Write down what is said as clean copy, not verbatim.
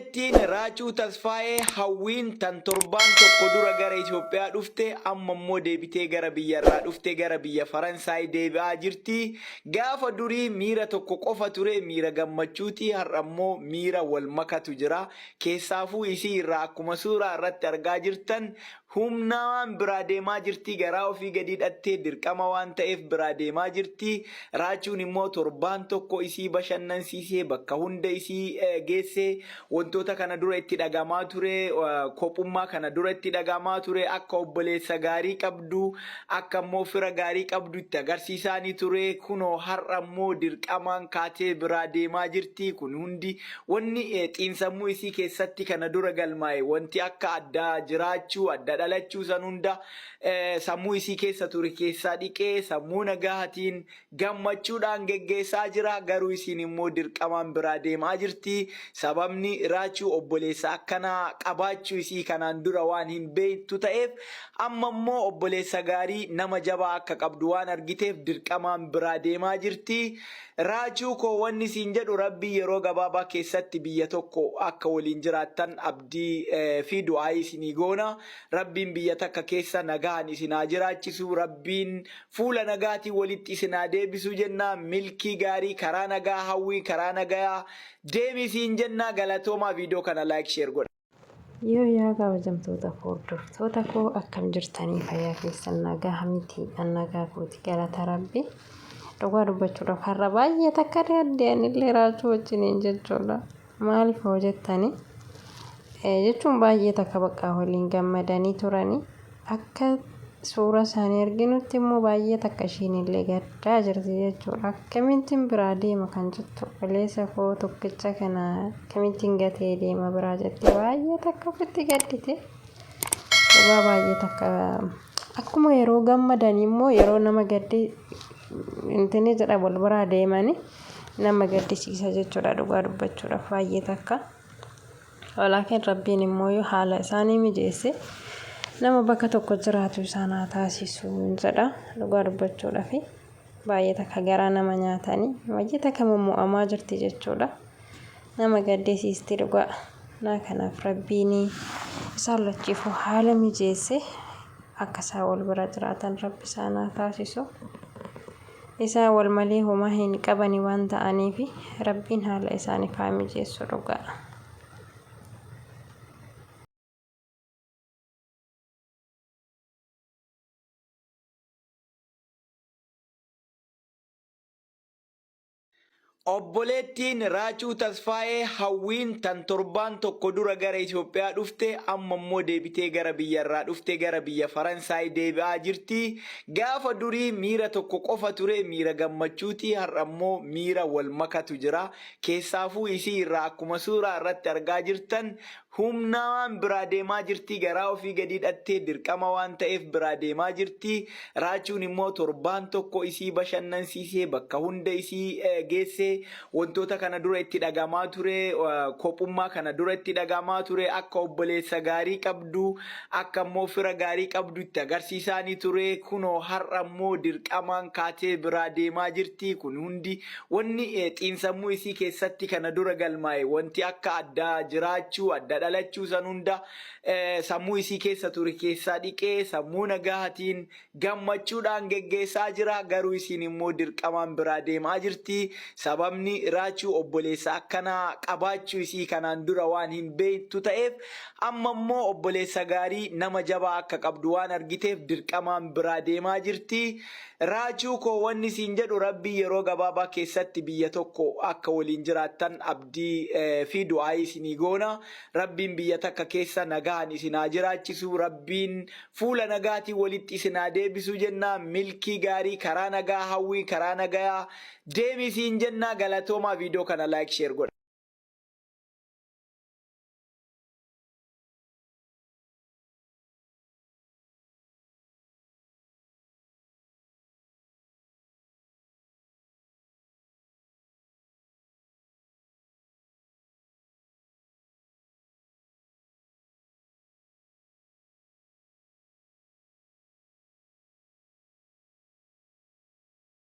Obboleettiin Raachuu Tasfaayee Hawwiin tan torbaan tokko dura gara Itoophiyaa dhufte amma immoo deebitee gara biyya irraa dhufte gara biyya Faransaay deebi'aa jirti. Gaafa durii miira tokko qofa ture miira gammachuuti har'a immoo miira wal makatu jira. Keessaafuu isii irraa akkuma suuraa irratti argaa jirtan Humnaan biraa deemaa jirti garaa ofii gadi hidhattee dirqama waan ta'eef biraa deemaa jirti. Raachuun immoo torbaan tokko isii bashannansiisee bakka hunda isii geessee wantoota kana dura itti dhagamaa ture kophummaa kana dura itti dhagamaa ture akka obboleessa gaarii qabdu akka immoo fira gaarii qabdu itti agarsiisaanii ture kunoo har'a immoo dirqamaan kaatee biraa deemaa jirti kun hundi Wanni xiinsammuu isii keessatti kana dura galmaa'e wanti akka adda jiraachuu, adda dhalachuu san hunda sammuu isii keessa ture keessaa dhiqee sammuu nagahatiin gammachuudhaan geggeessaa jira. Garuu isiin immoo dirqamaan biraa deemaa jirti. Sababni Raachuu obboleessa akkanaa qabaachuu isii kanaan dura waan hin beektu ta'eef amma immoo obboleessa gaarii nama jabaa akka qabdu waan argiteef dirqamaan biraa deemaa jirti. Raajuu koo wanni siin jedhu rabbii yeroo gabaabaa keessatti biyya tokko akka waliin jiraattan abdii fi du'aayii isinii goona. Rabbiin biyya takka keessa nagahan isin haa jiraachisu. Rabbiin fuula nagaatiin walitti isin haa deebisu jenna. Milkii gaarii karaa nagaa hawwii karaa nagayaa deemi siin jenna. Galatoomaa viidiyoo kana like share godha. Yoo yaa kabajamtoota hordoftoota koo akkam jirtanii fayyaa keessan nagaa miti an nagaa kooti galata rabbi dhugaa dubbachuudhaaf har'a baay'ee takka gadde anillee raachuu wajjiniin jechuudha maaliif hoo jettanii jechuun baay'ee takka bakka waliin gammadanii turanii Akka suura isaanii arginutti immoo baay'ee takka ishiin illee gaddaa jirti jechuudha. Akkamittiin biraa deema kan jettu obboleessa koo tokkicha kana akkamittiin gatee deema biraa jettee baay'ee takka ofitti gaddite. Dhugaa baay'ee takka akkuma yeroo gammadanii immoo yeroo nama gaddi intini jedha wal biraa deemanii nama gaddisiisa jechuudha dhugaa dubbachuudhaaf baay'ee takka. Walaakin Rabbiin immoo yoo haala isaanii mijeesse nama bakka tokko jiraatu isaan haa taasisu jedha dhugaa dubbachuudhafi baay'ee takka garaa nama nyaatanii baay'ee takka mummu'amaa jirti jechuudha nama gaddisiisti dhugaa naa kanaaf Rabbiin isaan lachiifuu haala mijeesse akka isaan wal bira jiraatan Rabbi isaan haa taasisu. Isaan wal malee homaa hin qabani waan ta'aniif Rabbiin haala isaaniif haa mijeessu dhugaa. Obboleettiin Raachuu Tasfaayee Hawwiin tan torbaan tokko dura gara Itoophiyaa dhufte amma immoo deebitee gara biyya irraa dhufte gara biyya Faransaay deebi'aa jirti. Gaafa durii miira tokko qofa ture miira gammachuuti har'a immoo miira wal makatu jira. Keessaafuu isii irraa akkuma suuraa irratti argaa jirtan Humnaan biraa deemaa jirti garaa ofii gadi hidhattee dirqama waan ta'eef biraa deemaa jirti. Raachuun immoo torbaan tokko isii bashannansiisee bakka hunda isii geessee wantoota kana dura itti dhagamaa ture kophummaa kana dura itti dhagamaa ture akka obboleessa gaarii qabdu akka immoo fira gaarii qabdu itti agarsiisaanii ture kunoo har'a immoo dirqamaan kaatee biraa deemaa jirti kun hundi Wanni xiinsammuu isii keessatti kana dura galmaa'e wanti akka adda jiraachuu, adda dhalachuu san hunda sammuu isii keessa ture keessaa dhiqee sammuu nagahatiin gammachuudhaan geggeessaa jira. Garuu isiin immoo dirqamaan biraa deemaa jirti. Sababni Raachuu obboleessa akkanaa qabaachuu isii kanaan dura waan hin beektu ta'eef amma immoo obboleessa gaarii nama jabaa akka qabdu waan argiteef dirqamaan biraa deemaa jirti. Raajuu koo wanni siin jedhu rabbii yeroo gabaabaa keessatti biyya tokko akka waliin jiraattan abdii fi du'aayii isinii goona. Rabbiin biyya takka keessa nagahan isin haa jiraachisu. Rabbiin fuula nagaatiin walitti isin haa deebisu jenna. Milkii gaarii karaa nagaa hawwii karaa nagayaa deemi siin jenna. Galatoomaa viidiyoo kana like share godha.